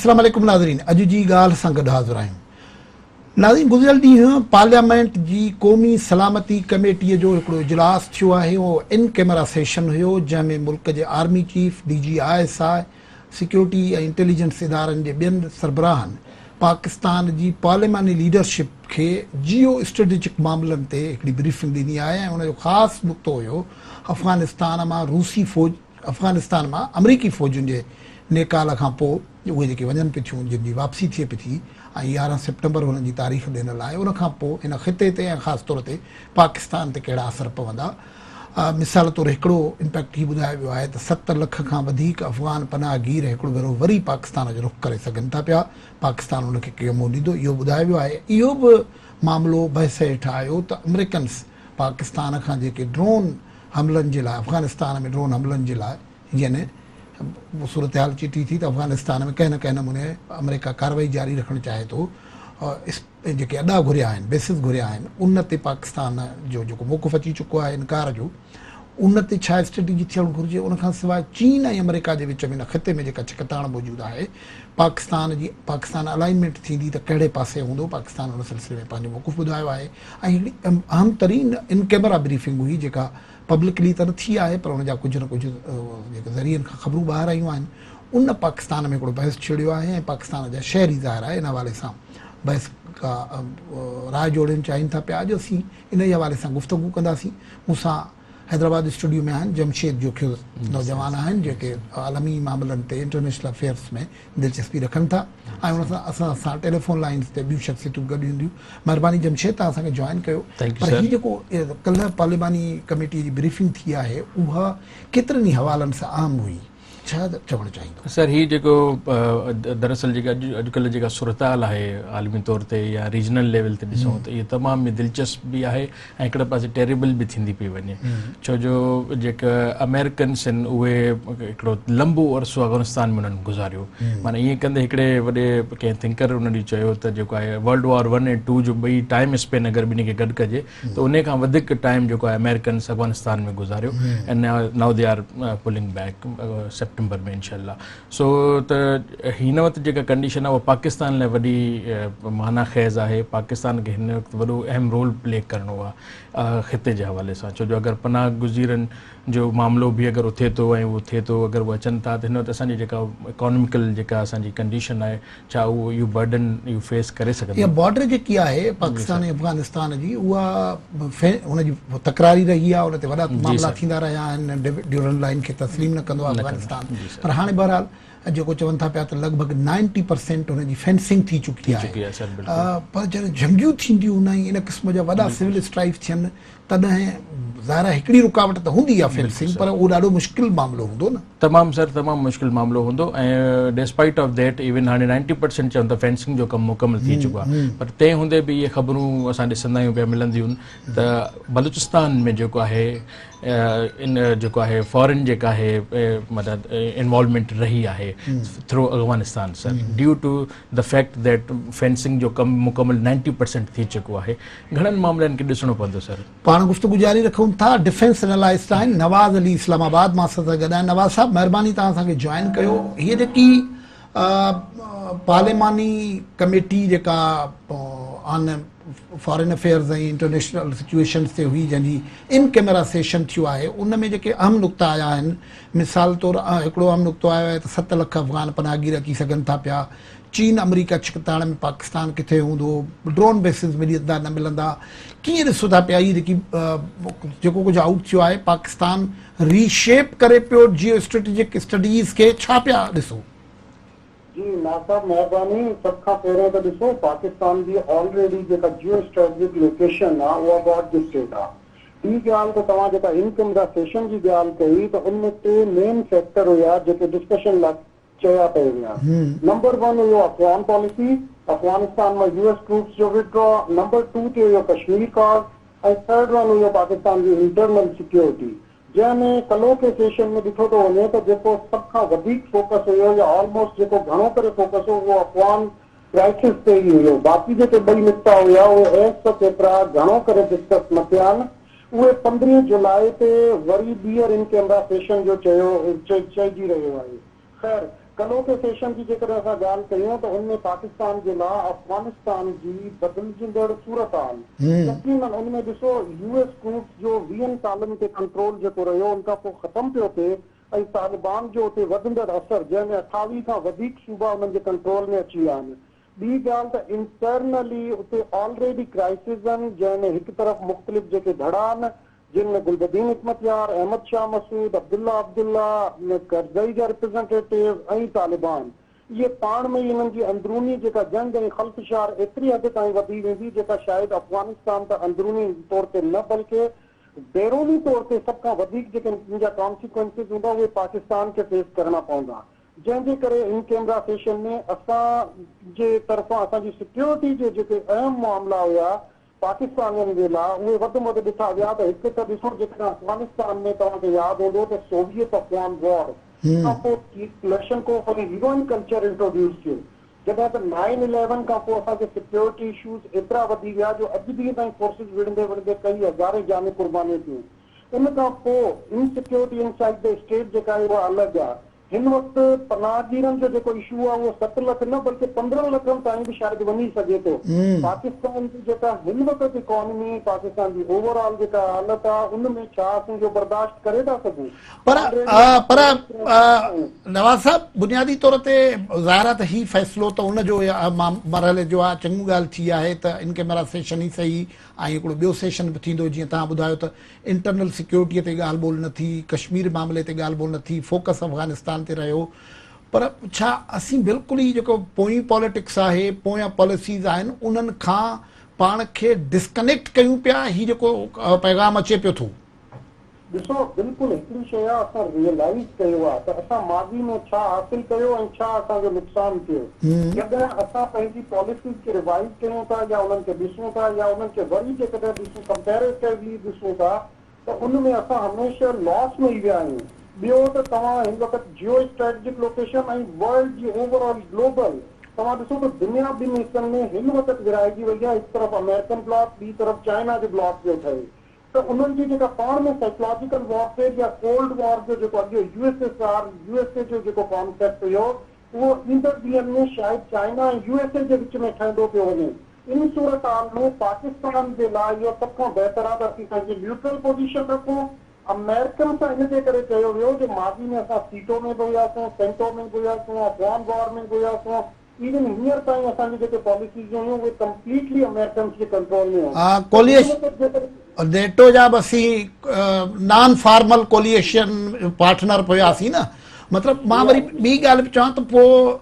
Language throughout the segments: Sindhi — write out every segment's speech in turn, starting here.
السلام عليڪم ناظرين اڄ جي ڳالهه سان گڏ حاضر آهيون ناظرين گذريل ڏينهن پارليامينٽ جي قومي سلامتي ڪميٽي جو هڪڙو اجلاس ٿيو آهي اهو ان ڪيمرا سيشن هيو جنهن ۾ ملڪ جي army chief D G I S I security ۽ intelligence ادارن جي ٻين سربراهن پاڪستان جي پارلياماني ليڊرشپ کي جيو اسٽريٽجڪ معاملن تي هڪڙي بريفنگ ڏني آهي ۽ ان جو خاص نقطو هيو افغانستان مان روسي فوج افغانستان مان آمريڪي فوجن جي نيڪال کان پوء اهي جيڪي وڃن پئي ٿيون جن جي واپسي ٿئي پئي ٿي ۽ 11 سيپٽمبر انهن جي تاريخ ڏنل آهي ان کان پوء هن خطي تي ۽ خاص طور تي پاڪستان تي ڪهڙا اثر پوندا. مثال طور هڪڙو امپيڪٽ هي ٻڌايو ويو آهي ته 7 لک کان وڌيڪ افغان پناهگير هڪڙو ڀيرو وري پاڪستان جو رخ ڪري سگهن ٿا پيا، پاڪستان ان کي ڪيئن منهن ڏيندو اهو ٻڌايو ويو آهي. اهو به معاملو بحث هيٺ آيو ته آمريڪنس پاڪستان کان جيڪي ڊرون حملن جي لاء افغانستان ۾ ڊرون حملن جي لاء يعني صورتحال چٽي ٿي ته افغانستان ۾ ڪنهن نه ڪنهن نموني آمريڪا ڪارروائي جاري رکڻ چاهي ٿو جيڪي اڏا گهريا آهن بيسز گهريا آهن ان تي پاڪستان جو جيڪو موقف اچي چڪو آهي انڪار جو ان تي ڇا اسٽريٽجي ٿيڻ گهرجي ان کان سواء چين ۽ آمريڪا جي وچ ۾ ان خطي ۾ جيڪا ڇڪتاڻ موجود آهي پاڪستان جي پاڪستان الائنمينٽ ٿيندي ته ڪهڙي پاسي هوندو پاڪستان ان سلسلي ۾ پنهنجو موقف ٻڌايو آهي ۽ هڪڙي اهم ترين ان ڪيمرا بريفنگ هئي جيڪا پبلڪلي ته نه ٿي آهي پر ان جا ڪجهه نه ڪجهه جيڪي ذريعن کان خبرون ٻاهر آيون آهن ان پاڪستان ۾ هڪڙو بحث ڇيڙيو آهي ۽ پاڪستان جا شهري ظاهر آهي ان حوالي سان بحث ڪا راء جوڙڻ چاهين ٿا پيا اڄ اسين انهي حوالي سان گفتگو ڪنداسين مون سان حيدرآباد اسٽوڊيو ۾ آهن جمشيد جوکيو نوجوان آهن جيڪي عالمي معاملن تي انٽرنيشنل افيئرس ۾ دلچسپي رکن ٿا ۽ ان سان اسان سان ٽيليفون لائنز تي ٻيون شخصيتون به گڏ هونديون مهرباني جمشيد توهان اسان کي جوائن ڪيو پر هي جيڪو ڪلهه پارلياماني ڪميٽي جي بريفنگ ٿي آهي اها ڪيترن ئي حوالن سان اهم هئي ڇا چوڻ چاهيندو؟ سر هي جيڪو دراصل جيڪا اڄ اڄڪلهه جيڪا صورتحال آهي عالمي طور تي يا ريجنل ليول تي ڏسون ته اهي تمام ئي دلچسپ به آهي ۽ هڪڙي پاسي ٽيريبل به ٿيندي پئي وڃي ڇو جو جيڪا امريڪنس آهن اهي هڪڙو لمبو عرصو افغانستان ۾ انهن گذاريو معنی ائين ڪندي هڪڙي وڏي ڪنهن ٿنڪر ان ڏينهن چيو ته جيڪو آهي ورلڊ وار 1 ۽ 2 جو ٻئي ٽائيم اسپين اگر ٻنهي کي گڏ ڪجي ته انهي کان وڌيڪ ٽائيم جيڪو آهي امريڪنس افغانستان ۾ گذاريو ۽ now they are pulling back September ۾ انشاء الله سو ته هن وقت جيڪا ڪنڊيشن آهي اها پاڪستان لاء وڏي معنيٰ خيز آهي پاڪستان کي هن وقت وڏو اهم رول پلي ڪرڻو آهي خطي جي حوالي سان ڇو جو اگر پناهه گزيرن جو معاملو به اگر اٿي ٿو ۽ اهو ٿئي ٿو اگر اهي اچن ٿا ته هن وقت اسان جي جيڪا اڪانوميڪل جيڪا اسان جي ڪنڊيشن آهي ڇا اهو اهو برڊن اهو فيس ڪري سگهندو؟ اها بارڊر جيڪي آهي پاڪستان ۽ افغانستان جي اها ان جي تڪراري رهي آهي ان تي وڏا معاملا ٿيندا رهيا آهن ڊيورنڊ لائين کي تسليم نه ڪندو آهي افغانستان پر هاڻي بهرحال جيڪو چون ٿا پيا ته لڳ ڀڳ نائنٽي پرسينٽ هن جي فينسنگ ٿي چڪي آهي پر جڏهن جنگيون ٿينديون ۽ ان قسم جا وڏا سول اسٽرائيف ٿين تڏهن ظاهر آهي هڪڙي رڪاوٽ ته هوندي آهي فينسنگ پر اهو ڏاڍو مشڪل معاملو هوندو نه. تمام سر تمام مشڪل معاملو هوندو ۽ ڊيسپائيٽ آف that even هاڻي نائنٽي پرسينٽ چون ته فينسنگ جو ڪم مڪمل ٿي چڪو آهي پر تنهن هوندي به اهي خبرون اسان ڏسندا آهيون پيا ملنديون ته بلوچستان ۾ جيڪو آهي ان جيڪو آهي فارن جيڪا آهي مطلب انوالومينٽ رهي آهي through Afghanistan sir due to the fact that fencing جو ڪم مڪمل نائنٽي پرسينٽ ٿي چڪو آهي گهڻن معاملن کي ڏسڻو پوندو سر. پاڻ گفتگو جاري رکون ٿا ڊفينس انالائسٽ آهن نواز علي اسلام آباد مان اسان سان گڏ آهن نواز صاحب مهرباني توهان اسان کي جوائن ڪيو هي جيڪي پارليماني ڪميٽي جيڪا آن فارين افيئرز ۽ انٽرنيشنل سچويشنز تي هئي جنهن جي ان ڪيمرا سيشن ٿيو آهي ان ۾ جيڪي اهم نقطا آيا آهن مثال طور هڪڙو اهم نقطو آيو آهي ته 7 لک افغان پناهگير اچي سگهن ٿا پيا چين آمريڪا ڇڪتاڻ ۾ پاڪستان ڪٿي هوندو، ڊرون بيسز ملندا نه ملندا، ڪيئن ڏسو ٿا پيا هي جيڪي جيڪو ڪجهه آئوٽ ٿيو آهي پاڪستان ري شيپ ڪري پيو جيو اسٽريٽجڪ اسٽڊيز کي ڇا پيا ڏسو؟ جي ناز صاحب مهرباني سڀ کان پهريون ته ڏسو پاڪستان جي آلريڊي جيڪا جيو اسٽريٽجڪ لوڪيشن آ اها گاڊ گفٽيڊ آ ٻي ڳالهه ته توهان جيڪا ان ڪيمرا سيشن جي ڳالهه ڪئي ته ان ۾ ٽي مين فيڪٽر هيا جيڪي ڊسڪشن لاء چيا پئي ويا. نمبر ون هيو افغان پاليسي، افغانستان مان يو ايس ٽروپس جو ودڊرا، نمبر ٽو تي هيو ڪشمير ڪاز ۽ ٿرڊ ون هيو پاڪستان جي انٽرنل سيڪيورٽي. جنهن ۾ ڪلهوڪي سيشن ۾ ڏٺو ٿو وڃي ته جيڪو سڀ کان وڌيڪ فوڪس هيو يا آلموسٽ جيڪو گهڻو ڪري فوڪس هو اهو افغان ڪرائسس تي ئي هيو. باقي جيڪي ٻئي نڪتا هيا اهي ايس ته ڪيترا گهڻو ڪري ڊسڪس نه ٿيا آهن. اهي 15 جولاء تي وري ٻيهر ان ڪيمرا سيشن جو چيو چئجي رهيو آهي. خير ڪلهوڪي سيشن جي جيڪڏهن اسان ڳالهه ڪيون ته ان ۾ پاڪستان جي لاء افغانستان جي بدلجندڙ صورتحال يقينن ان ۾ ڏسو يو ايس ٽروپس جو ويهن سالن تي ڪنٽرول جيڪو رهيو ان کان پوء ختم پيو ٿئي ۽ طالبان جو اتي وڌندڙ اثر جنهن ۾ 28 کان وڌيڪ صوبا انهن جي ڪنٽرول ۾ اچي ويا آهن. ٻي ڳالهه ته انٽرنلي اتي آلريڊي ڪرائسز آهن جنهن ۾ هڪ طرف مختلف جيڪي ڌڙا آهن جن ۾ گلبدين حڪمتيار، احمد شاهه مسعود، عبدالله عبدالله، ڪرزئي جا ريپريزنٽيٽو ۽ طالبان اهي پاڻ ۾ ئي انهن جي اندروني جيڪا جنگ ۽ خلفشار ايتري حد تائين وڌي ويندي جيڪا شايد افغانستان ته اندروني طور تي نه بلڪه بيروني طور تي سڀ کان وڌيڪ جيڪي ان جا ڪانسيڪوئنسز هوندا اهي پاڪستان کي فيس ڪرڻا پوندا جنهن جي ڪري ان ڪيمرا سيشن ۾ اسان جي طرفان اسان جي سيڪيورٽي جي جيڪي اهم معاملا هيا پاڪستانين جي لاء اهي وڌ ۾ وڌ ڏٺا ويا ته هڪ ته ڏسو جيڪڏهن افغانستان ۾ توهان کي ياد هوندو ته سوويت افغان وار کان پوء ڪلاشنڪوف ۽ هيروئن ڪلچر انٽروڊيوس ٿيو جڏهن ته نائن اليون کان پوء اسان کي سيڪيورٽي اشوز ايترا وڌي ويا جو اڄ ڏينهن تائين فورسز وڙهندي وڙهندي ڪئي هزارين جانيون قربانيون ٿيون ان کان پوء انسيڪيورٽي انسائيڊ the state جيڪا آهي اها الڳ آهي هن وقت پناهگيرن جو جيڪو اشو آهي اهو ست لک نه بلڪه 15 لکن تائين به شايد وڃي سگهي ٿو. پاڪستان جي جيڪا هن وقت اڪانومي، پاڪستان جي اوور آل جيڪا حالت آهي ان ۾ ڇا اسين اهو برداشت ڪري ٿا سگهون؟ پر پر نواز صاحب بنيادي طور تي ظاهر آهي ته هي فيصلو ته ان جو مرحلي جو آهي چڱو ڳالهه ٿي آهي ته ان ڪيمرا سيشن ئي صحيح ۽ هڪڙو ٻيو سيشن به ٿيندو جيئن توهان ٻڌايو ته انٽرنل سيڪيورٽيء تي ڳالهه ٻولهه نه ٿي، ڪشمير معاملي تي ڳالهه ٻولهه نه ٿي، فوڪس افغانستان تي رهيو پر ڇا اسين بلڪل ئي جيڪو پوئين پاليٽڪس آهي، پويان پاليسيز آهن انهن کان پاڻ کي ڊسڪنيڪٽ ڪيون پيا، هي جيڪو پيغام اچي پيو ٿو. ڏسو بلڪل هڪڙي شيء آ اسان ريئلائيز ڪيو آ ته اسان ماضي ۾ ڇا حاصل ڪيو ۽ ڇا اسان جو نقصان ٿيو. جڏهن اسان پنهنجي پاليسيز کي ريوائيز ڪيون ٿا يا انهن کي ڏسون ٿا يا انهن کي وري جيڪڏهن ڏسون ڪمپيريٽولي ڏسون ٿا ته ان ۾ اسان هميشه لاس ۾ ئي ويا آهيون. ٻيو ته توهان هن وقت جيو اسٽريٽجڪ لوڪيشن ۽ ورلڊ جي اوور آل گلوبل توهان ڏسو ته دنيا ٻن حصن ۾ هن وقت ورهائجي وئي آهي هڪ طرف آمريڪن بلاڪ ٻي طرف چائنا جو بلاڪ پيو ٺهي. ته انهن جي جيڪا پاڻ ۾ سائيڪلاجيڪل وارفيئر يا ڪولڊ وار جو جيڪو اڳيون U S S R, U S A جو جيڪو ڪانسيپٽ هيو اهو ايندڙ ڏينهن ۾ شايد چائنا ۽ يو ايس اي جي وچ ۾ ٺهندو پيو وڃي. ان صورتحال ۾ پاڪستان جي لاء اهو سڀ کان بهتر آهي ته اسين پنهنجي نيوٽرل پوزيشن رکون. آمريڪن سان ان جي ڪري چيو ويو جو ماضي ۾ اسان سيٽو ۾ به هياسون، سينٽو ۾ به هياسون، افغان وار ۾ به هياسون، ايون هينئر تائين اسان جون جيڪي پاليسيز هيون اهي ڪمپليٽلي آمريڪنز جي ڪنٽرول ۾ هيون. ها ڪوليش نيٽو جا به اسين نان فارمل ڪوليشن پارٽنر به هياسين نه مطلب مان وري ٻي ڳالهه به چوان ته پوء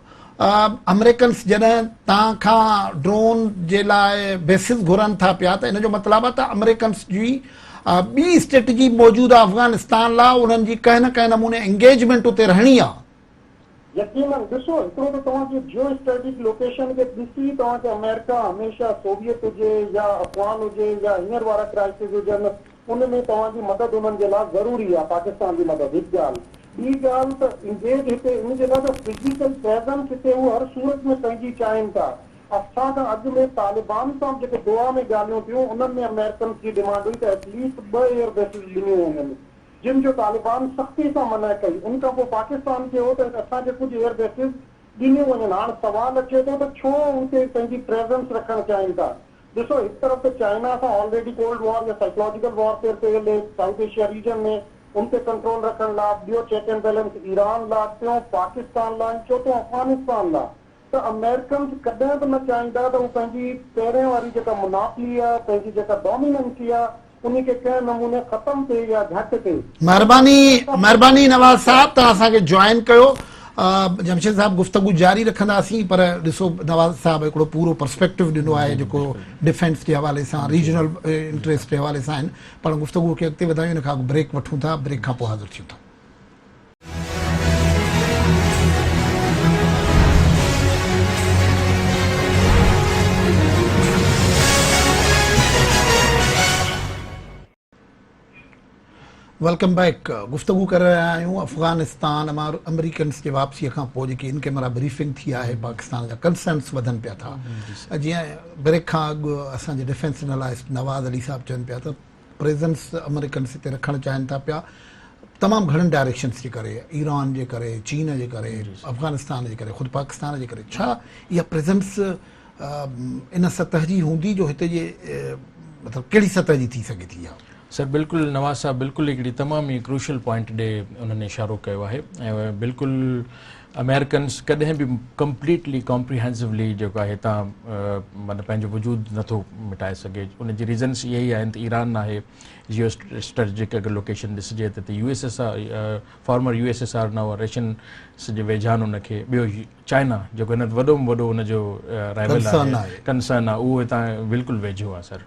آمريڪنز جڏهن تان کان ڊرون جي لاء بيسز گهرن ٿا پيا ته ان جو مطلب آهي ته آمريڪنز جي ٻي اسٽريٽجي موجود آهي افغانستان لاء انهن جي ڪنهن نه ڪنهن نموني انگيجمينٽ اتي رهڻي آهي. يقينن، ڏسو هڪڙو ته توهان جي جيو اسٽريٽجڪ لوڪيشن کي ڏسي توهان کي آمريڪا هميشه سوويت هجي يا افغان هجي يا هينئر وارا ڪرائسز هجن ان ۾ توهان جي مدد انهن جي لاء ضروري آهي پاڪستان جي مدد هڪ ڳالهه ٻي ڳالهه ته انگيج هتي ان جي لاء ته فزيڪل پريزنس هتي هو هر صورت ۾ پنهنجي چاهين ٿا اسان کان اڳ ۾ طالبان سان به جيڪي دوحا ۾ ڳالهيون ٿيون انهن ۾ آمريڪنز جي ڊمانڊ هئي ته ايٽ ليسٽ ٻه ايئر بيسز ڏنيون وڃن جن جو طالبان سختي سان منع ڪئي، ان کان پوء پاڪستان چيو ته اسان کي ڪجهه ايئر بيسز ڏنيون وڃن، هاڻ سوال اچي ٿو ته ڇو اتي پنهنجي پريزنس رکڻ چاهين ٿا؟ ڏسو هڪ طرف ته چائنا سان آلريڊي ڪولڊ وار يا سائيڪلاجيڪل وارفيئر پئي هلي سائوٿ ايشيا ريجن ۾ ان تي ڪنٽرول رکڻ لا، ٻيو چيڪ اينڊ بيلنس ايران لا، ٽيون پاڪستان لا ۽ چوٿون افغانستان لا. ته آمريڪنز ڪڏهن به نه چاهيندا ته هو پنهنجي پهرين واري جيڪا مناپلي آهي، پنهنجي جيڪا ڊوميننسي آهي، انهي کي ڪنهن نموني ختم ٿئي يا گهٽ ٿئي. مھرباني مھرباني نواز صاحب توھان اسان کي جوائن ڪيو جمشيد صاحب گفتگو جاري رکنداسين پر ڏسو نواز صاحب ھڪڙو پورو پرسپيڪٽو ڏنو آھي جيڪو ڊفينس جي حوالي سان ريجنل انٽريسٽ جي حوالي سان آھن پاڻ گفتگو کي اڳتي وڌايون ان کان اڳ بريڪ وٺون ٿا بريڪ کان پوء حاضر ٿيون ٿا. Welcome back گفتگو ڪري رهيا آهيون افغانستان مان آمريڪنس جي واپسي کان پوء جيڪي ان ڪيمرا بريفنگ ٿي آهي پاڪستان جا ڪنسرنس وڌن پيا ٿا جيئن بريڪ کان اڳ اسان جي ڊفينس انالائسٽ نواز علي صاحب چون پيا ته پريزنس آمريڪنس هتي رکڻ چاهين ٿا پيا تمام گهڻن ڊائريڪشنس جي ڪري، ايران جي ڪري، چين جي ڪري، افغانستان جي ڪري، خود پاڪستان جي ڪري، ڇا اها پريزنس ان سطح جي هوندي جو هتي جي مطلب ڪهڙي سطح جي ٿي سگهي ٿي اها؟ سر بلڪل نواز صاحب بلڪل هڪڙي تمام ئي ڪروشل پوائنٽ ڏي انهن اشارو ڪيو آهي ۽ بلڪل امريڪنس ڪڏهن به ڪمپليٽلي ڪمپريهنسولي جيڪو آهي هتان معنيٰ پنهنجو وجود نٿو مٽائي سگهي ان جي ريزنس اهي ئي آهن ته ايران آهي جيو اسٽريٽجڪ اگر لوڪيشن ڏسجي ته هتي U S S R former U S S R نه رشين جي ويجها آهن ان کي ٻيو چائنا جيڪو هن وڏو ۾ وڏو ان جو رائيول آهي ڪنسرن آهي اهو هتان بلڪل ويجهو آهي سر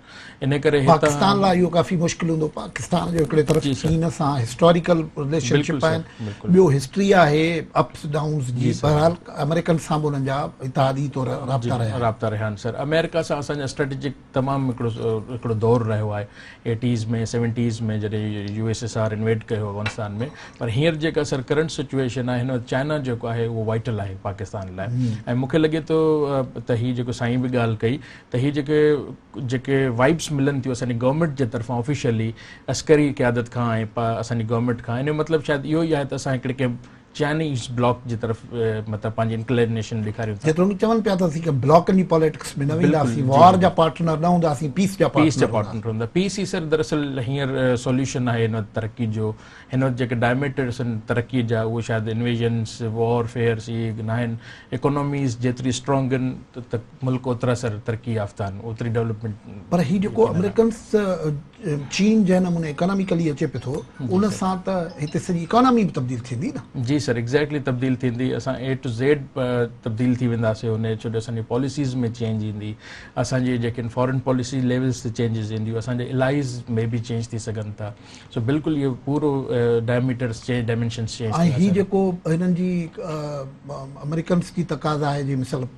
ان ڪري هتان پاڪستان لاء اهو ڪافي مشڪل هوندو پاڪستان جو هڪڙي طرف چين سان هسٽاريڪل رليشن شپ آهن ٻيو هسٽري آهي اپس ڊائونز جي بهرحال آمريڪن سان به انهن جا اتحادي طور رابطا رهيا آهن رابطا رهيا آهن سر آمريڪا سان اسان جا اسٽريٽجڪ تمام هڪڙو هڪڙو دور رهيو آهي ايٽيز ۾ سيونٽيز ۾ جڏهن U S S R invade ڪيو افغانستان ۾ پر هينئر جيڪا سر ڪرنٽ سچويشن آهي هن وقت چائنا جيڪو آهي اهو وائٽل آهي پاڪستان لاء ۽ مونکي لڳي ٿو ته هي جيڪو سائين به ڳالهه ڪئي ته هي جيڪي جيڪي وائبس ملن ٿيون اسان جي گورنمينٽ جي طرفان آفيشلي عسڪري قيادت کان ۽ اسان جي گورنمينٽ کان ان جو مطلب شايد اهو ئي آهي ته اسان هڪڙي ڪنهن چائنيز بلاڪ جي طرف مطلب پنهنجي انڪلينيشن ڏيکاريون ٿا. جيتوڻيڪ چون پيا ته اسين ڪنهن بلاڪن جي پاليٽڪس ۾ نه وينداسين، وار جا پارٽنر نه هونداسين، پيس جا پيس جا پارٽنر هوندا. پيس ئي سر دراصل هينئر سوليوشن آهي هن وقت ترقي جو. هن وقت جيڪي ڊائميٽرس آهن ترقي جا اهي شايد انويزنس، وار فيئرس اهي ناهن. اڪانوميز جيتري اسٽرانگ آهن ته ملڪ اوترا سر ترقي يافته آهن، اوتري ڊولپمينٽ. پر هي جيڪو آمريڪنس چين جنهن نموني اڪاناميڪلي اچي پيو ٿو ان سان ته هتي سڄي اڪانامي به تبديل ٿيندي نه. جي سر ايگزيڪٽلي تبديل ٿيندي اسان اي ٽو زيڊ تبديل ٿي وينداسي ان ڇو جو اسان جي پاليسيز ۾ چينج ايندي اسان جي جيڪي فارن پاليسي ليولز تي چينجز اينديون اسان جي الائيز ۾ به چينج ٿي سگهن ٿا سو بلڪل اهو پورو ڊائميٽرس چينج ڊائمينشنس چينج ۽ هي جيڪو هنن جي آمريڪنس جي تقاضا آهي جي مثال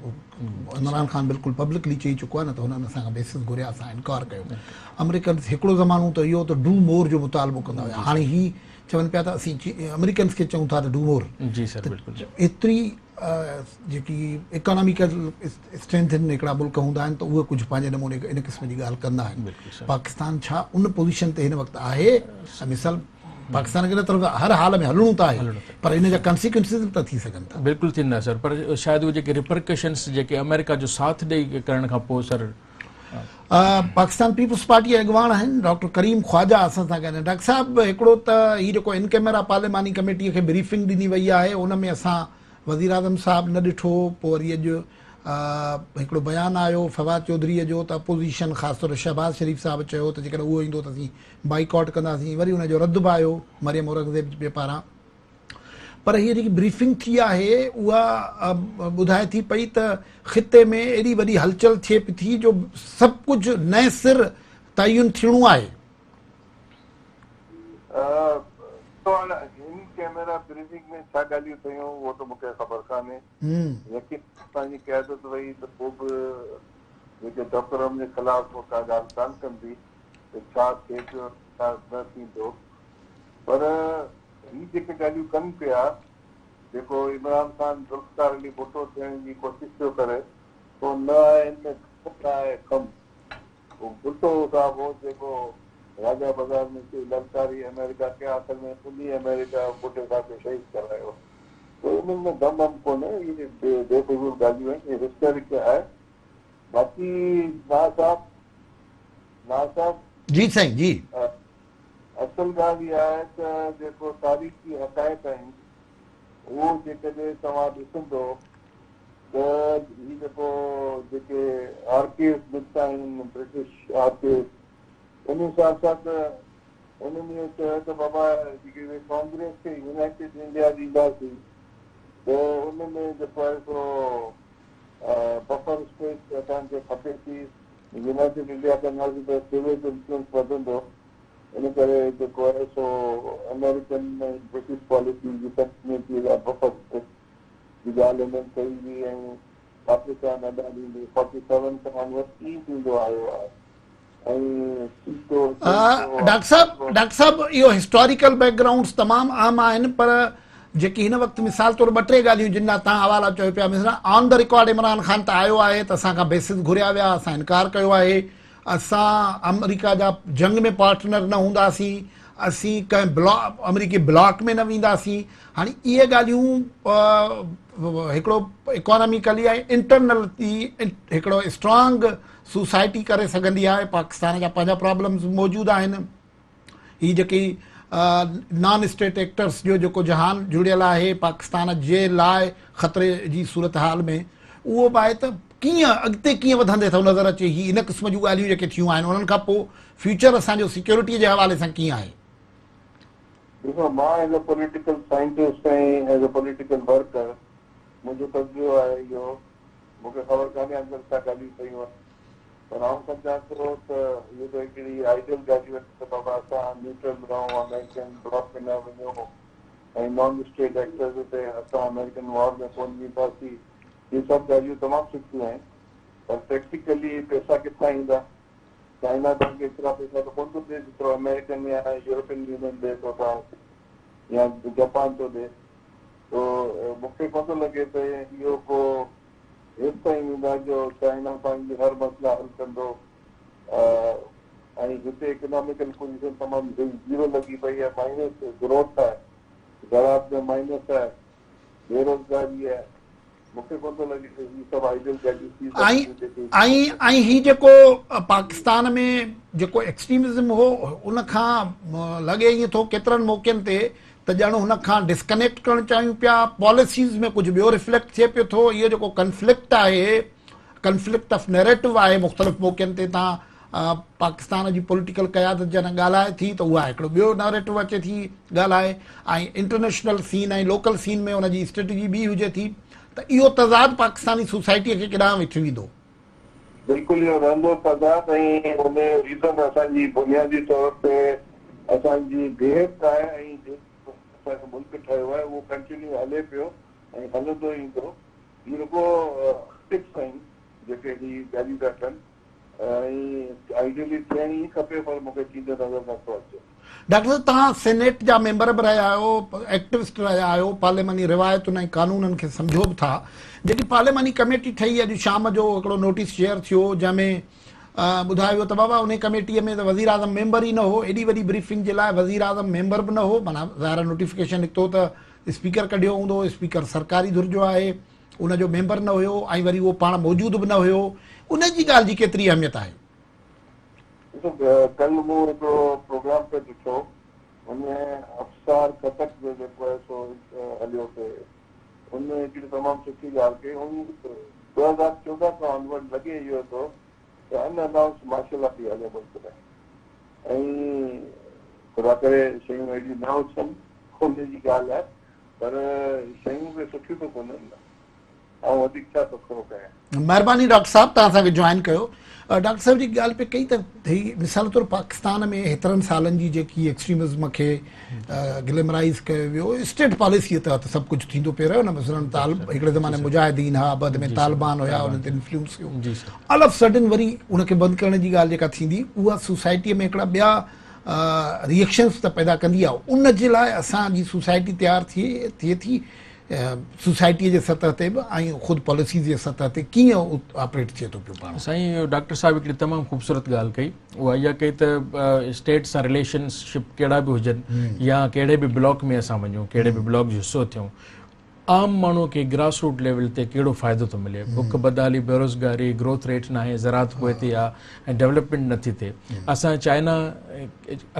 عمران خان بلڪل پبلڪلي چئي چڪو آهي نه ته هنن اسان کان بيسز گهريا اسان انڪار ڪيو آمريڪنز هڪڙو زمانو ته اهو ته do more جو مطالبو ڪندا هيا هاڻي هي چون پيا ته اسين آمريڪنز کي چئون ٿا ته do more جي سر بلڪل ايتري جيڪي اڪاناميڪل اسٽرينٿ هڪڙا ملڪ هوندا آهن ته اهي ڪجهه پنهنجي نموني ان قسم جي ڳالهه ڪندا آهن پاڪستان ڇا ان پوزيشن تي هن وقت آهي مثال پاڪستان کي ان طرف هر حال ۾ هلڻو ته آهي پر ان جا ڪانسيڪوئنسز به ته ٿي سگهن ٿا. بلڪل ٿيندا سر پر شايد اهي جيڪي ريپرڪشنس جيڪي آمريڪا جو ساٿ ڏئي ڪرڻ کان پوء سر. پاڪستان پيپلز پارٽي جا اڳواڻ آهن ڊاڪٽر ڪريم خواجه اسان سان گڏ آهن. ڊاڪٽر صاحب هڪڙو ته هي جيڪو ان ڪئميرا پارليماني ڪميٽي کي بريفنگ ڏني وئي آهي ان ۾ اسان وزيراعظم صاحب نه ڏٺو پوء وري اڄ هڪڙو بيان آيو فواد چوڌري جو ته اپوزيشن خاص طور شهباز شريف صاحب چيو ته جيڪڏهن اهو ايندو ته اسين بائيڪاٽ ڪنداسين وري ان جو رد به آيو مريم اورنگزيب جي پاران پر هيء جيڪي بريفنگ ٿي آهي اها ٻڌائي ٿي پئي ته خطي ۾ ايڏي وڏي هلچل ٿئي پئي ٿي جو سڀ ڪجهه نئين سر تعين ٿيڻو آهي. سو هاڻ ان ڪئميرا بريفنگ ۾ ڇا ڳالهيون ٿيون اهو ته مون کي خبر ڪانهي. يقين اسان جي قيادت وئي ته پوء به جيڪي ڊاڪٽرن جي خلاف ڪا ڳالهه ڪانه ڪندي ته ڇا ٿئي پيو ڇا نه ٿيندو پر هي جيڪي ڳالهيون ڪن پيا جيڪو عمران خان ذوالفقار علي ڀٽو ٿيڻ جي ڪوشش پيو ڪري سو نه آهي هن ۾ خم نه آهي خم هو ڀٽو صاحب هو جيڪو راجا بازار ۾ چئي للڪاري آمريڪا کي آخر ۾ انهي آمريڪا ڀٽي صاحب کي شهيد ڪرايو سو انهن ۾ دم وم ڪونهي اهي بي فضول ڳالهيون آهن اهي هسٽرڪ آهي باقي ناز صاحب ناز صاحب. جي سائين جي. اصل ڳالهه اها آهي ته جيڪو تاريخي حقائق آهن اهو جيڪڏهن توهان ڏسندو ته هي جيڪو جيڪي آرڪيوز نڪتا آهن برٽش آرڪيوز ان حساب سان ته انهن اهو چيو ته بابا جيڪي ڪانگريس کي يونائيٽيڊ انڊيا ڏينداسين ته ان ۾ جيڪو آهي سو بفر اسٽيٽ اسان کي کپي ٿي، يونائيٽيڊ انڊيا ڪنداسين ته سوويت انفلوئنس وڌندو، ان ڪري جيڪو آهي سو آمريڪن ۽ برٽش پاليسي جي ڪنٽينيوٽي لاء بفر اسٽيٽ جي ڳالهه هنن ڪئي هئي ۽ پاڪستان اڏا ڏيندي فورٽي سيون کان آنورڊ ائين ٿيندو آيو آهي ۽ سيٽو ڊاڪٽر صاحب ڊاڪٽر صاحب اهو هسٽاريڪل بيڪ گرائونڊس تمام اهم آهن پر جيڪي هن وقت مثال طور ٻه ٽي ڳالهيون جن لاء توهان حوالا چيو پيا مثلا on the record Imran Khan ته آيو آهي ته اسان کان بيسز گهريا ويا اسان انڪار ڪيو آهي اسان آمريڪا جا جنگ ۾ پارٽنر نه هونداسين اسين ڪنهن بلاڪ آمريڪي بلاڪ ۾ نه وينداسين. هاڻي اهي ڳالهيون هڪڙو اڪاناميڪلي ۽ انٽرنلي هڪڙو اسٽرانگ سوسائٽي ڪري سگهندي آهي. پاڪستان جا پنهنجا پرابلمز موجود آهن. هي جيڪي نان اسٽيٽ ايڪٽرس جو جيڪو جهان جڙيل آهي پاڪستان جي لاء خطري جي صورتحال ۾ اهو به آهي ته ڪيئن اڳتي ڪيئن وڌندي ٿو نظر اچي. هي ان قسم جون ڳالهيون جيڪي ٿيون آهن انهن کان پوء فيوچر اسان جو سيڪيورٽي جي حوالي سان ڪيئن آهي؟ ڏسو مان as a political scientist ۽ as a political worker منهنجو تجزيو آهي اهو مون کي خبر ڪانهي اندر ڇا ڳالهيون ٿيون آهن پر آئون سمجهان ٿو ته اهو ته هڪڙي آئيڊيل ڳالهيون آهن ته بابا اسان نيوٽرل رهون آمريڪن بلاڪ ۾ نه وڃون ۽ نان اسٽيٽ ايڪٽرز تي اسان آمريڪن وار ۾ ڪونه وينداسين اهي سڀ ڳالهيون تمام سٺيون آهن پر پريڪٽيڪلي پئسا ڪٿان ايندا؟ چائنا توهان کي ايترا پئسا ته ڪونه ٿو ڏئي جيترو آمريڪن يا يورپين يونين ڏئي ٿو توهان کي يا جاپان ٿو ڏئي. تو مون کي ڪونه ٿو لڳي ته اهو ڪو هيستائين ويندا جو چائنا پنهنجي هر مسئلا حل ڪندو ۽ هتي اڪناميڪل پوزيشن تمام زيرو لڳي پئي آهي، مائنس گروٿ آهي، زراعت ۾ مائنس آهي، بيروزگاري آهي. مون کي ڪونه ٿو لڳي ته هي سڀ آئيڊيل ڳالهيون ٿي سگهن ٿيون جيڪي. ۽ هي جيڪو پاڪستان ۾ جيڪو ايڪسٽريمزم هو ان کان لڳي ائين ٿو ڪيترن موقعن تي ته ڄڻ هن کان ڊسڪنيڪٽ ڪرڻ چاهيون پيا، پاليسيز ۾ ڪجهه ٻيو ريفليڪٽ ٿئي پيو ٿو، اهو جيڪو ڪنفلڪٽ آهي ڪنفلڪٽ آف نيريٽو آهي مختلف موقعن تي تان پاڪستان جي پوليٽيڪل قيادت جڏهن ڳالهائي ٿي ته اها هڪڙو ٻيو نيريٽو اچي ٿي ڳالهائي ۽ انٽرنيشنل سين ۽ لوڪل سين ۾ ان جي اسٽريٽجي ٻي هجي ٿي ته اهو تضاد پاڪستاني سوسائٽيء کي ڪيڏانهن وٺي ويندو؟ بلڪل اهو رهندو تضاد ۽ ان جو ريزن اسان جي بنيادي طور تي اسان جي بيهڪ آهي ۽ جيڪو اسان جو ملڪ ٺهيو آهي اهو ڪنٽينيو هلي پيو ۽ هلندو ايندو. هي رڳو ٽپس آهن جيڪي هي ڳالهيون پيا ڪن. ۽ آئيڊيلي ٿيڻ ئي کپي پر مون کي ٿيندي نظر نه ٿو اچي. ڊاڪٽر صاحب توهان سينيٽ جا ميمبر به رهيا آهيو، ايڪٽوسٽ رهيا آهيو، پارلياماني روايتن ۽ قانونن کي سمجهو به ٿا. جيڪي پارلياماني ڪميٽي ٺهي اڄ شام جو هڪڙو نوٽيس شيئر ٿيو جنهن ۾ ٻڌايو ويو ته بابا انهي ڪميٽي ۾ ته وزيراعظم ميمبر ئي نه هو، ايڏي وڏي بريفنگ جي لاء وزيراعظم ميمبر به نه هو، معنيٰ ظاهر آهي نوٽيفڪيشن نڪتو ته اسپيڪر ڪڍيو هوندو، اسپيڪر سرڪاري ڌر جو آهي. ان جو ميمبر نه هيو ۽ وري اهو پاڻ موجود به نه هيو، ان جي ڳالهه جي ڪيتري اهميت آهي؟ ڏسو ڪلهه مون هڪڙو پروگرام پئي ڏٺو ان ۾ افسار خٽڪ جو جيڪو آهي سو هليو پئي ان هڪڙي تمام سٺي ڳالهه ڪئي ان 2014 کان آنورڊ لڳي اهو ٿو ته ان انائونس مارشل لا پئي هلي ملڪ ۾ ۽ خدا ڪري شيون اهڙيون نه هجن ان جي ڳالهه آهي پر شيون به سٺيون ته ڪونهن نه. آئون وڌيڪ ڇا تبصرو ڪيان. مهرباني ڊاڪٽر صاحب توهان اسان کي جوائن ڪيو. ڊاڪٽر صاحب جيڪي ڳالهه پئي ڪئي ته هي مثال طور پاڪستان ۾ هيترن سالن جي جيڪي ايڪسٽريمزم کي گليمرائز ڪيو ويو اسٽيٽ پاليسي تحت سڀ ڪجهه ٿيندو پئي رهيو نه مثلاً طالب هڪڙي زماني مجاهدين ها بعد ۾ طالبان هيا انهن تي انفلوئنس ٿيو آل آف سڊن وري ان کي بند ڪرڻ جي ڳالهه جيڪا ٿيندي اها سوسائٽي ۾ هڪڙا ٻيا ريئڪشنس ته پيدا ڪندي آهي ان جي لاء اسان جي سوسائٽي تيار ٿئي ٿئي ٿي سوسائٽي جي سطح تي به ۽ خود پاليسيز جي سطح تي ڪيئن آپريٽ ٿئي ٿو پيو پاڻ. سائين ڊاڪٽر صاحب هڪڙي تمام خوبصورت ڳالهه ڪئي اها اها ڪئي ته اسٽيٽ سان رليشن شپ ڪهڙا به هجن يا ڪهڙي به بلاڪ ۾ اسان وڃون ڪهڙي به بلاڪ جو حصو ٿيون عام ماڻهو کي گراس روٽ ليول تي ڪهڙو فائدو ٿو ملي؟ بک، بدحالي، بيروزگاري، گروٿ ريٽ ناهي، زراعت پوئتي آ ۽ ڊولپمينٽ نٿي ٿئي. اسان چائنا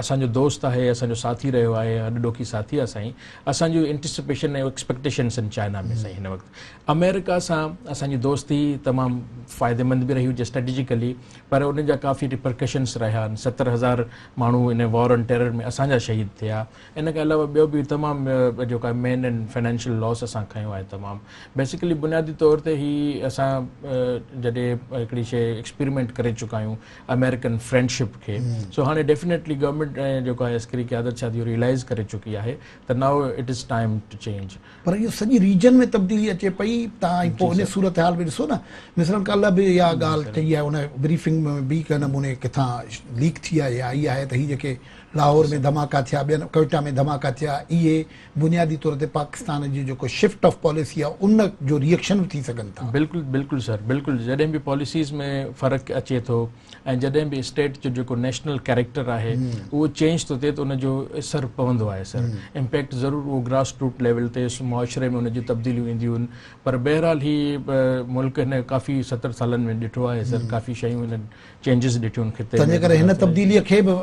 اسان جو دوست آهي، اسان جو ساٿي رهيو آهي، هڏ ڏوکي ساٿي آ سائين. اسان جو انٽيسپيشن ۽ ايڪسپيڪٽيشنس آهن چائنا ۾ سائين هن وقت. آمريڪا سان اسان جي دوستي تمام فائديمند به رهي هجي اسٽريٽجيڪلي پر ان جا ڪافي ريپرڪشنس رهيا آهن. 70,000 ماڻهو ان وار آن ٽيرر ۾ اسان جا شهيد ٿيا. ان کان علاوه ٻيو به تمام جيڪو آهي مين اينڊ فنانشل لاس اسان کنيو آهي تمام بيسيڪلي بنيادي طور تي هي اسان جڏهن هڪڙي شيء ايڪسپيريمينٽ ڪري چڪا آهيون آمريڪن فرينڊشپ کي سو هاڻي ڊيفينيٽلي گورنمينٽ ۽ جيڪو آهي عسڪري قيادت شايد اهو ريئلائز ڪري چڪي آهي ته ناو it is time to change. پر اهو سڄي ريجن ۾ تبديلي اچي پئي تان ۽ پوء ان صورتحال ۾ ڏسو نه مثلاً ڪالهه به اها ڳالهه چئي آهي ان بريفنگ ۾ به ڪنهن نموني ڪٿان ليڪ ٿي آهي يا آئي آهي ته هي جيڪي لاهور ۾ ڌماڪا ٿيا، ٻين ڪوئيٽا ۾ ڌماڪا ٿيا، اهي بنيادي طور تي پاڪستان جي جيڪو شفٽ آف پاليسي آهي ان جو ري ايڪشن به ٿي سگهن ٿا. بلڪل بلڪل سر بلڪل جڏهن به پاليسيز ۾ فرق اچي ٿو ۽ جڏهن به اسٽيٽ جو جيڪو نيشنل ڪيريڪٽر آهي اهو چينج ٿو ٿئي ته ان جو اثر پوندو آهي سر امپيڪٽ ضرور اهو گراس روٽ ليول تي معاشري ۾ ان جون تبديليون اينديون آهن پر بهرحال هي ملڪ هن ڪافي 70 سالن ۾ ڏٺو آهي سر ڪافي شيون هن چينجز ڏٺيون خطي ۾. تنهنجي ڪري هن تبديليء کي به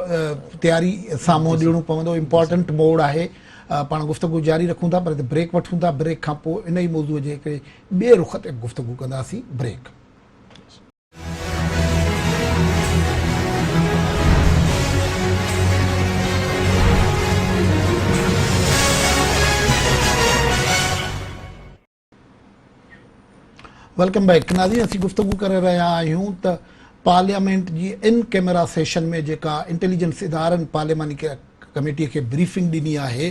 تياري سان منهن ڏيڻو پوندو. امپارٽنٽ موڙ آهي. پاڻ گفتگو جاري رکون ٿا پر هتي بريڪ وٺون ٿا. بريڪ کان پوء ان ئي موضوع جي هڪڙي ٻئي رخ تي به گفتگو ڪنداسين. بريڪ. Welcome back ناظرين اسين گفتگو ڪري رهيا آهيون ته پارليامينٽ جي ان ڪيمرا سيشن ۾ جيڪا انٽيليجنس ادارن پارلياماني ڪميٽي کي بريفنگ ڏني آهي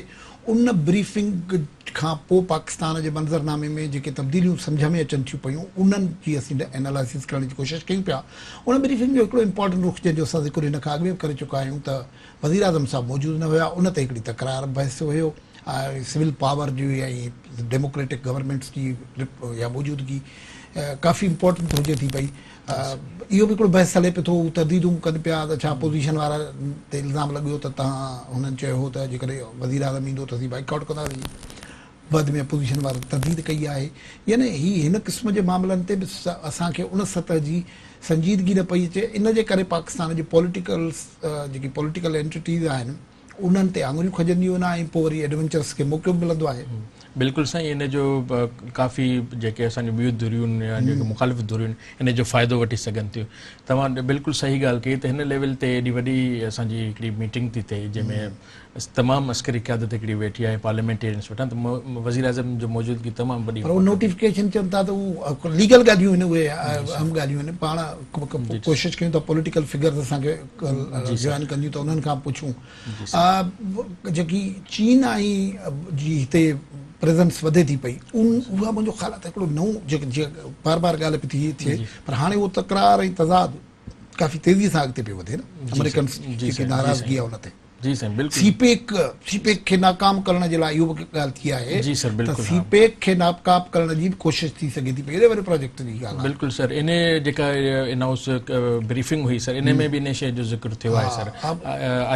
ان بريفنگ کان پوء پاڪستان جي منظرنامي ۾ جيڪي تبديليون سمجهه ۾ اچن ٿيون پيون انهن جي اسين انالائسز ڪرڻ جي ڪوشش ڪيون پيا ان بريفنگ جو هڪڙو امپارٽنٽ رخ جنهن جو اسان ذڪر هن کان اڳ ۾ به ڪري چڪا آهيون ته وزيراعظم صاحب موجود نه هيا ان تي هڪڙي تڪرار بحث هيو سول پاور جي ۽ ڊيموڪريٽڪ گورنمينٽس جي يا موجودگي ڪافي امپورٽنٽ هجي ٿي پئي اهو به هڪڙو بحث هلي پيو ٿو هو ترديدون ڪن پيا ته ڇا اپوزيشن وارا تي الزام لڳيو ته تهان هنن چيو هو ته جيڪڏهن وزير اعظم ايندو ته اسين بائيڪاٽ ڪنداسين بعد ۾ اپوزيشن وارن ترديد ڪئي آهي يعني هي هن قسم جي معاملن تي به اسان کي ان سطح جي سنجيدگي نه پئي اچي ان جي ڪري پاڪستان جي پوليٽيڪل جيڪي پوليٽيڪل انٽيٽيز آهن انهن تي آڱريون کڄنديون آهن ۽ پوء وري ايڊونچرس کي موقعو به ملندو آهي. بلڪل سائين ان جو ڪافي جيڪي اسان جون ٻيون ڌريون يا جيڪي مخالف ڌريون ان جو فائدو وٺي سگهن ٿيون. توهان بلڪل صحيح ڳالهه ڪئي ته هن ليول تي ايڏي وڏي اسان جي هڪڙي ميٽنگ ٿي ٿئي جنهن ۾ تمام عسڪري قيادت هڪڙي ويٺي آهي پارليامينٽيرينس ويٺا آهن ته وزيراعظم جو موجودگي تمام وڏي پر اهو نوٽيفڪيشن چون ٿا ته اهو ليگل ڳالهيون آهن اهي اهم ڳالهيون آهن پاڻ ڪوشش ڪيون ٿا پوليٽيڪل فگرز اسان کي جوائن ڪنديون ته انهن کان پڇون جيڪي چين ۽ جي هتي پريزنس وڌي ٿي پئي ان اها منهنجو خيال آهي ته هڪڙو نئون جيڪي بار بار ڳالهه پئي ٿي ٿئي پر هاڻي اهو تڪرار ۽ تضاد ڪافي تيزي سان اڳتي پيو وڌي نه آمريڪنس جيڪي ناراضگي آهي ان تي جي سائين بلڪل سي پيڪ سي پيڪ کي ناڪام ڪرڻ جي لاء اهو به ڳالهه ٿي آهي جي سر ته بلڪل سي پيڪ کي ناڪام ڪرڻ جي به ڪوشش ٿي سگهي ٿي پئي ايڏي وڏي پراجيڪٽ جي ڳالهه آهي. بلڪل سر ان جيڪا ان هائوس بريفنگ هئي سر ان ۾ به ان شيء جو ذڪر ٿيو آهي سر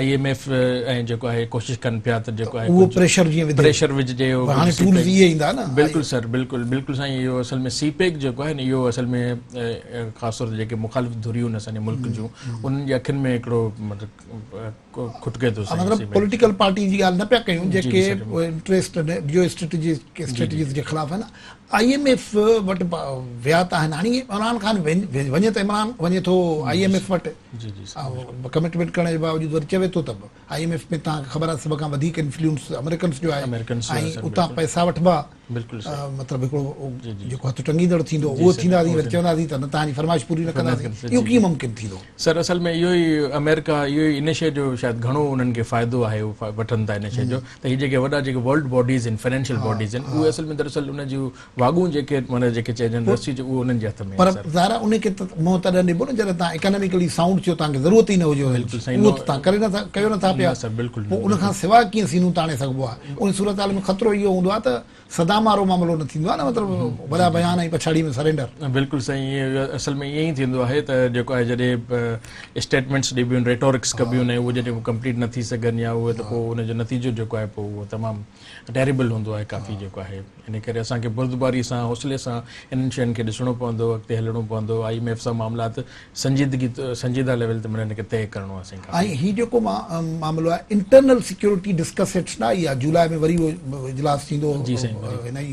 I M F ۽ جيڪو آهي ڪوشش ڪن پيا ته جيڪو آهي اهو پريشر جيئن وڌي پريشر وجهجي اهو هاڻي ٽولز اهي ايندا نه بلڪل سر بلڪل بلڪل سائين اهو اصل ۾ سي پيڪ جيڪو آهي نه اهو اصل ۾ خاص طور تي جيڪي مخالف ڌريون اسان جي ملڪ جون انهن جي اکين ۾ هڪڙو مطلب کٽڪي ٿو سائين مطلب پوليٽيڪل پارٽي جي ڳالهه نه پيا ڪيون جيڪي انٽريسٽ جيو اسٽريٽجي اسٽريٽجيز جي خلاف آهن I M F وٽ ويا ته آهن هاڻي عمران خان وڃي ته عمران وڃي ٿو I M F وٽ ڪمٽمينٽ ڪرڻ جي باوجود وري چوي ٿو ته I M F ۾ توهان کي خبر آهي سڀ کان وڌيڪ انفلوئنس آمريڪنس جو آهي ۽ اتان پئسا وٺبا بلڪل صحيح مطلب هڪڙو جيڪو هٿ ٽنگيندڙ ٿيندو اهو ٿينداسين وري چونداسين ته نه توهان جي فرمائش پوري نه ڪنداسين اهو ڪيئن ممڪن ٿيندو؟ سر اصل ۾ اهو ئي آمريڪا اهو ئي ان شيء جو شايد گهڻو انهن کي فائدو آهي اهو وٺن ٿا ان شيء جو ته هي جيڪي وڏا جيڪي ورلڊ باڊيز آهن فنانشل باڊيز آهن اهي اصل ۾ دراصل ان جون واڳون جيڪي معنيٰ جيڪي چئجن رسي جو اهو انهن جي هٿ ۾ پر ظاهر آهي ان کي ته منهن تڏهن ڏبو نه جڏهن توهان اڪاناميڪلي سائونڊ ٿيو توهان کي ضرورت ئي نه هجي بلڪل سائين اهو ته توهان ڪري نه ٿا ڪيو نه ٿا پيا سر بلڪل پوء ان کان سواء ڪيئن سينو تاڻي سگهبو آهي ان صورتحال ۾ خطرو اهو هوندو آهي ته صدام وارو معاملو نه ٿيندو آهي نه مطلب وڏا بيان ۽ پڇاڙي ۾ سرينڊر. بلڪل سائين ائين اصل ۾ ائين ئي ٿيندو آهي ته جيڪو آهي جڏهن اسٽيٽمينٽس ڏبيون آهن ريٽورڪس ڪبيون آهن اهي جڏهن ڪمپليٽ نه ٿي سگهن يا اهي ته پوء ان جو نتيجو جيڪو آهي پوء اهو تمام ٽيريبل هوندو آهي ڪافي جيڪو آهي ان ڪري اسان کي بردباري سان حوصلي سان انهن شين کي ڏسڻو پوندو اڳتي هلڻو پوندو I M F سان معاملات سنجيدگي سنجيده ليول تي معنيٰ ان کي طئي ڪرڻو آهي سائين ڪافي. ۽ هي جيڪو معاملو آهي انٽرنل سيڪيورٽي ڊسڪس هيٺ نه آئي آهي جولاء ۾ وري اهو اجلاس ٿيندو جي سائين وري هن ئي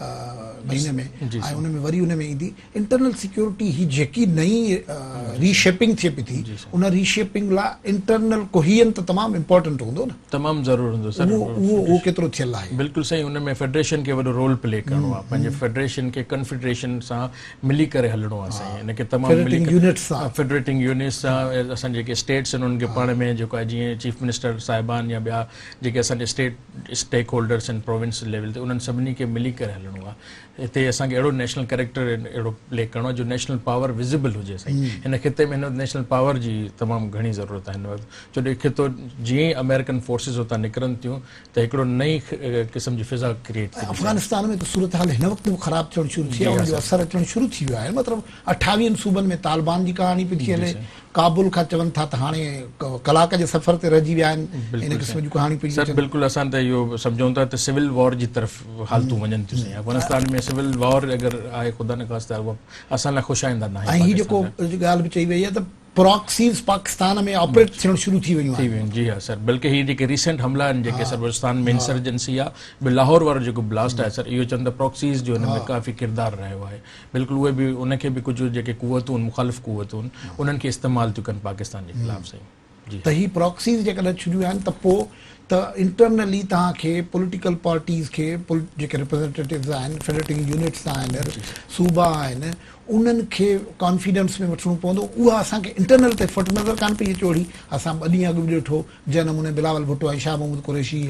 مهيني ۾ ۽ ان ۾ وري ان ۾ ايندي انٽرنل سيڪيورٽي هي جيڪي نئين ري شيپنگ ٿئي پئي ٿي ان ري شيپنگ لاء انٽرنل ڪوهيئن ته تمام امپورٽنٽ هوندو نه تمام ضرور هوندو سر اهو اهو ڪيترو ٿيل آهي بلڪل سائين ان ۾ فيڊريشن کي وڏو رول پلي ڪرڻو آهي پنهنجي فيڊريشن کي ڪنفيڊريشن سان ملي ڪري هلڻو آهي سائين ان کي تمام ملي فيڊريٽنگ يونٽس سان فيڊريٽنگ يونٽس سان اسان جيڪي اسٽيٽس آهن انهن کي پاڻ ۾ جيڪو آهي جيئن چيف منسٽر صاحبان يا ٻيا جيڪي اسان جي اسٽيٽ اسٽيڪ هولڊرس آهن پروونس ليول تي انهن سڀني کي ملي ڪري هلڻو آهي هتي اسان کي اهڙو نيشنل ڪريڪٽر اهڙو پلي ڪرڻو آهي جو نيشنل پاور وزبل هجي سائين هن خطي. خطي ۾ هن وقت نيشنل پاور جي تمام گهڻي ضرورت آهي هن وقت ڇو جو خطو جيئن ئي آمريڪن فورسز اتان نڪرن ٿيون ته هڪڙو نئين قسم جي فضا ڪريئيٽ ٿي. افغانستان ۾ ته صورتحال هن وقت به خراب ٿيڻ شروع ٿي آهي ان جو اثر اچڻ شروع ٿي ويو آهي مطلب اٺاويهن صوبن ۾ طالبان جي ڪهاڻي پئي ٿي هلي ڪابل کان چون ٿا ته هاڻي ڪلاڪ جي سفر تي رهجي ويا آهن ان قسم جون ڪهاڻيون پئي سر بلڪل اسان ته اهو سمجهون ٿا ته سول وار جي طرف حالتون وڃن ٿيون سائين افغانستان ۾ سول وار اگر آهي خدا نخواسته اسان لاء خوش آئنده ناهي ۽ هي جيڪو ڳالهه به چئي وئي آهي ته پراڪسيز پاڪستان ۾ آپريٽ ٿيڻ شروع ٿي ويون آهن. ٿي ويون جي ها سر بلڪه هي جيڪي ريسينٽ حملا آهن جيڪي سر بلوچستان ۾ انسرجنسي آ به لاهور وارو جيڪو بلاسٽ آهي سر اهو چون ته پراڪسيز جو هن ۾ ڪافي ڪردار رهيو آهي بلڪل اهي به ان کي به ڪجهه جيڪي قوتون مخالف قوتون انهن کي استعمال ٿيون ڪن پاڪستان جي خلاف سائين جي ته هي پراڪسيز جيڪڏهن شروع آهن ته پو ته انٽرنلي توهان کي پوليٽيڪل پارٽيز کي جيڪي ريپريزنٽيٽوز آهن فيڊريٽنگ يونٽس آهن صوبا آهن انهن کي ڪانفيڊنس ۾ وٺڻو پوندو، اها اسان کي انٽرنل تي فٽ نظر ڪانه پئي اچي اوڙي، اسان ٻه ڏينهن اڳ به ڏٺو جنهن نموني بلاول ڀٽو ۽ شاهه محمود قريشي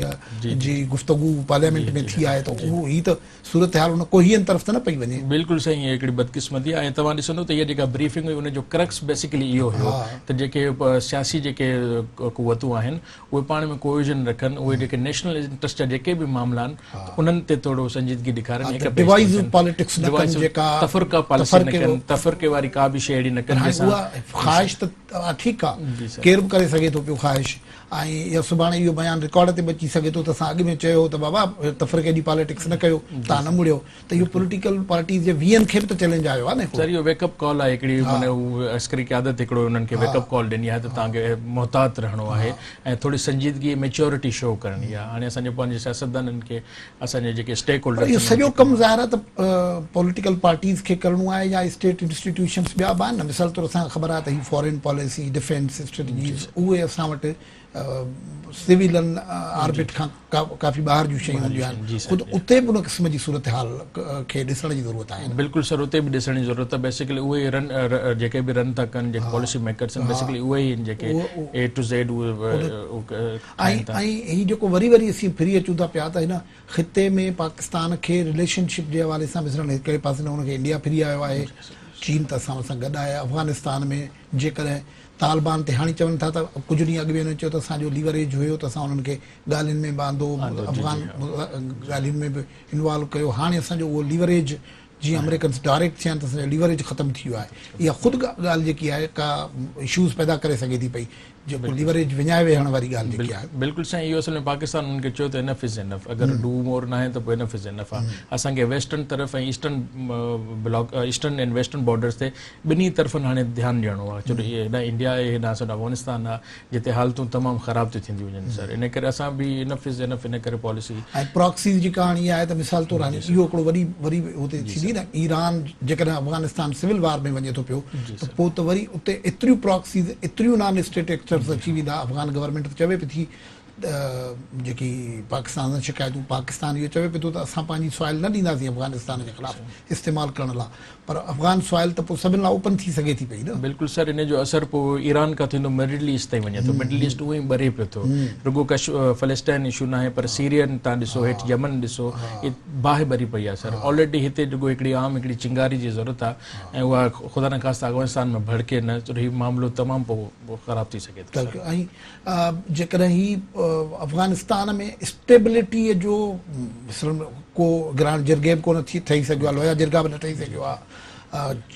جي گفتگو پارليامينٽ ۾ ٿي آهي ته اهو هي ته صورتحال ان ڪوهين طرف ته نه پئي وڃي. بلڪل سائين اها هڪڙي بدقسمتي آهي ۽ توهان ڏسندو ته اها جيڪا بريفنگ هئي ان جو ڪرڪس بيسيڪلي اهو هيو ته جيڪي سياسي جيڪي قوتون آهن اهي پاڻ ۾ ڪوهيزن رکن، اهي جيڪي نيشنل انٽرسٽ جا جيڪي به معاملا آهن انهن تي ٿورو سنجيدگي ڏيکارين ۽ هڪ پيج تي اچن. پاليٽڪس نه ڪن جيڪا تفرقه پاليسي نه ڪن، تفرقي واري ڪا به شيء اهڙي نه ڪن جنهن سان. اها خواهش ته ٺيڪ آهي ڪير به ڪري سگهي ٿو پيو خواهش ۽ يا سڀاڻي اهو بيان رڪارڊ تي به اچي سگهي ٿو ته اسان اڳ ۾ چيو هو ته بابا تفرقي جي پاليٽڪس نه ڪيو توهان نه مڙيو. ته اهو پوليٽيڪل پارٽيز جي ويهن کي به ته چئلينج آيو آهي نه هڪڙو. سر اهو ويڪ اپ ڪال آهي هڪڙي معنيٰ هو عسڪري قيادت هڪڙو انهن کي ويڪ اپ ڪال ڏني آهي ته توهان کي محتاط رهڻو آهي ۽ ٿوري سنجيدگي ۽ ميچيورٽي شو ڪرڻي آهي هاڻي اسان جي پنهنجي سياستدانن کي اسان جي جيڪي اسٽيڪ هولڊرس اهو سڄو ڪم ظاهر آهي ته پوليٽيڪل پارٽيز کي ڪرڻو آهي يا اسٽيٽ انسٽيٽيوشنس ٻيا به آهن نه مثال طور اسان کي خبر آهي ته هي فارين پاليسي ڊفينس اسٽريٽجيز اهي اسان وٽ سويلن آربٽ کان ڪافي ٻاهر جون شيون هونديون آهن خود اتي به ان قسم جي صورتحال کي ڏسڻ جي ضرورت آهي. بلڪل سر اتي به ڏسڻ جي ضرورت آهي بيسيڪلي اهي ئي رن جيڪي به رن ٿا ڪن جيڪي پاليسي ميڪرس آهن بيسيڪلي اهي ئي آهن جيڪي اي ٽو زيڊ اهي ٺاهين ٿا. ۽ هي جيڪو وري وري اسين ڦري اچون ٿا پيا ته هن خطي ۾ پاڪستان کي رليشن شپ جي حوالي سان مثلاً هڪڙي پاسي نه ان کي انڊيا ڦري آيو آهي چين ته اسان سان گڏ آهي افغانستان ۾ جيڪڏهن طالبان تي هاڻي چون ٿا ته ڪجهه ڏينهن اڳ ۾ هنن چيو ته اسان جو ليوريج هيو ته اسان انهن کي ڳالهين ۾ به آندو افغان ڳالهين ۾ به انوالو ڪيو هاڻي اسان جو اهو ليوريج جيئن آمريڪنس ڊائريڪٽ ٿيا آهن ته اسان جو ليوريج ختم ٿي ويو آهي اها خود ڳالهه جيڪي آهي ڪا اشوز پيدا ڪري سگهي ٿي پئي جيڪو ليوريج وڃائي ويهڻ واري ڳالهه جيڪي آهي. بلڪل سائين اهو اصل ۾ پاڪستان انهن کي چيو ته انف از انف اگر do more ناهي ته پوء انف از انف آهي اسان کي ويسٽرن طرف ۽ eastern block eastern and western borders تي ٻنهي طرفن هاڻي ڌيان ڏيڻو آهي ڇو جو هيڏانهن انڊيا آهي هيڏانهن اسان افغانستان آهي جتي حالتون تمام خراب ٿيون ٿينديون وڃن سر ان ڪري اسان به انف از انف ان ڪري پاليسي. ۽ پراڪسيز جي ڪهاڻي اها آهي ته مثال طور هاڻي اهو هڪڙو وڏي وري هتي ٿيندي نه ايران جيڪڏهن افغانستان سول وار ۾ وڃي ٿو پيو ته پوء ته وري اتي ايتريون پراڪسيز ايتريون نان اسٽيٽ ايڪٽرز اچي ويندا افغان گورنمينٽ ته چوي پئي ٿي جيڪي پاڪستان سان شڪايتون پاڪستان اهو چوي پيو ٿو ته اسان پنهنجي سوائل نه ڏينداسين افغانستان جي خلاف استعمال ڪرڻ لاء پر افغان سوائل ته پوء سڀن لاء اوپن ٿي سگهي ٿي پئي نه. بلڪل سر ان جو اثر پوء ايران کان ٿيندو مڊل ايسٽ تائين وڃي ٿو مڊل ايسٽ اونئن ئي ٻري پيو ٿو رڳو ڪش فلسطين اشو ناهي پر سيرين تان ڏسو هيٺ يمن ڏسو باهه ٻري پئي آهي سر آلريڊي هتي رڳو هڪڙي عام هڪڙي چنگاري جي ضرورت آهي ۽ اها خدا نخواسته افغانستان ۾ ڀڙڪي نه هي معاملو تمام پوء خراب ٿي سگهي ٿو سر. ۽ جيڪڏهن هي افغانستان ۾ اسٽيبلٽي جو مثلاً ڪو گرانڊ جرگي به ڪونه ٿي ٺهي سگهيو آهي لويا جرگا به نه ٺهي سگهيو آهي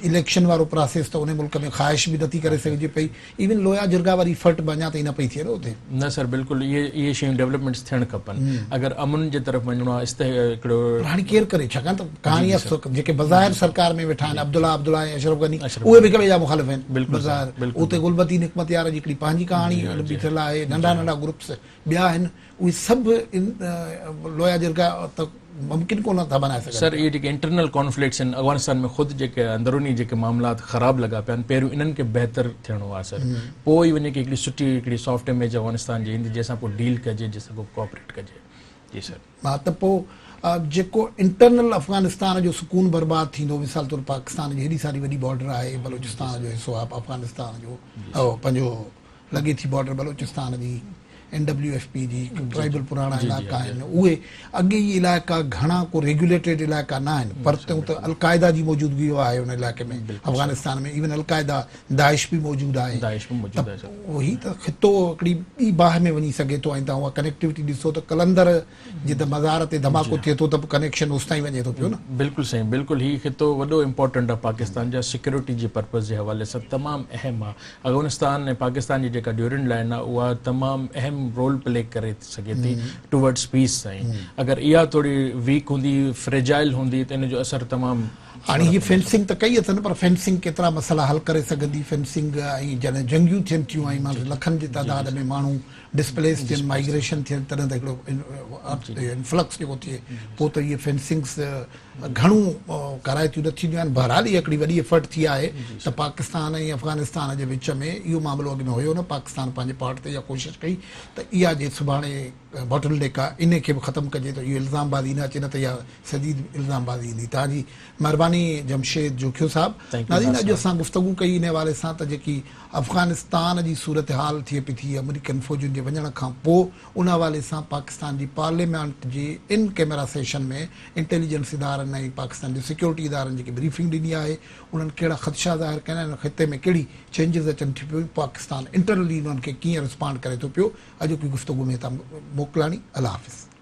اليڪشن وارو پراسيس ته ان ملڪ ۾ خواهش به نٿي ڪري سگهجي پئي ايون لويا جرگا واري ڦٽ به اڃا تائين نه پئي ٿئي نه اتي. نه سر بلڪل اهي اهي شيون ڊولپمينٽس ٿيڻ کپن اگر امن جي طرف وڃڻو آهي است هڪڙو. پر هاڻي ڪير ڪري ڇاڪاڻ ته ڪهاڻي آهي جيڪي بظاهر سرڪار ۾ ويٺا آهن عبدالله عبدالله ۽ اشرف غني اهي به هڪ ٻئي جا مخالف آهن بظاهر اتي گلبدين حڪمت يار جي هڪڙي پنهنجي ڪهاڻي بيٺل آهي ننڍا ننڍا گروپس ٻيا آهن اهي سڀ لويا جرگا ته ممڪن ڪونه ٿا بنائي سگهن. سر اهي جيڪي انٽرنل ڪانفلڪٽس آهن افغانستان ۾ خود جيڪي اندروني جيڪي معاملات خراب لڳا پيا آهن پهريون انهن کي بهتر ٿيڻو آهي سر پوء ئي وڃي ڪي هڪڙي سٺي هڪڙي سافٽ اميج افغانستان جي ايندي جنهن سان پوء ڊيل ڪجي جنهن سان ڪوآپريٽ ڪجي. جي سر. ها ته پوء جيڪو انٽرنل افغانستان جو سڪون برباد ٿيندو مثال طور پاڪستان جي هيڏي ساري وڏي بارڊر آهي بلوچستان جو حصو آهي افغانستان جو پنهنجو لڳي ٿي بارڊر بلوچستان جي اين ڊبليو ايف پي جي ٽرائبل پراڻا علائقا آهن اهي اڳي ئي علائقا گهڻا ڪو ريگيوليٽيڊ علائقا نه آهن پر تون ته القاعده جي موجودگي آهي ان علائقي ۾ افغانستان ۾ ايون القاعده داعش به موجود آهي داعش به موجود آهي ته هي ته خطو هڪڙي ٻي باهه ۾ وڃي سگهي ٿو ۽ توهان اها ڪنيڪٽيوٽي ڏسو ته قلندر جي ته مزار تي ڌماڪو ٿئي ٿو ته به ڪنيڪشن اوستائين وڃي ٿو پيو نه. بلڪل سائين بلڪل هي خطو وڏو امپورٽنٽ آهي پاڪستان جا سيڪيورٽي جي پرپز جي حوالي سان تمام اهم آهي افغانستان ۽ پاڪستان جي جيڪا ڊيورنڊ لائن آهي اها تمام اهم رول پلي ڪري سگهي ٿي ٽوورڊس پيس سائين اگر اها ٿوري ويڪ هوندي فريجائل هوندي ته ان جو اثر تمام هاڻي هي فينسنگ ته ڪئي اٿن پر فينسنگ ڪيترا مسئلا حل ڪري سگهندي فينسنگ ۽ جڏهن جنگيون ٿين ٿيون ۽ معنيٰ لکن جي تعداد ۾ ماڻهو ڊسپليس ٿين مائگريشن ٿين تڏهن ته هڪڙو انفلڪس جيڪو ٿئي پوء ته اهي فينسنگس گهڻو ڪارائتيون نه ٿينديون آهن بهرحال هي هڪڙي وڏي ايفرٽ ٿي آهي ته پاڪستان ۽ افغانستان جي وچ ۾ اهو معاملو اڳ ۾ هيو نه پاڪستان پنهنجي پارٽ تي اها ڪوشش ڪئي ته اها جي سڀاڻي باٽل نيڪ آهي انهي کي به ختم ڪجي ته اهو الزام بازي نه اچي نه ته اها شديد الزام بازي ايندي توهان جي مهرباني جمشيد جوکيو صاحب ناظرين اڄ اسان گفتگو ڪئي انهي حوالي سان ته جيڪي افغانستان جي صورتحال ٿئي پئي ٿي آمريڪن فوجن جي وڃڻ کان پوء ان حوالي سان پاڪستان جي پارليامينٽ جي ان ڪيمرا سيشن ۾ انٽيليجنس ادارن ۽ پاڪستان جي سيڪيورٽي ادارن جيڪي بريفنگ ڏني آهي انهن ڪهڙا خدشا ظاهر ڪيا آهن خطي ۾ ڪهڙي چينجز اچن ٿيون پيون پاڪستان انٽرنلي انهن کي ڪيئن رسپانڊ ڪري ٿو پيو اڄوڪي گفتگو ۾ هتان موڪلاڻي الله حافظ.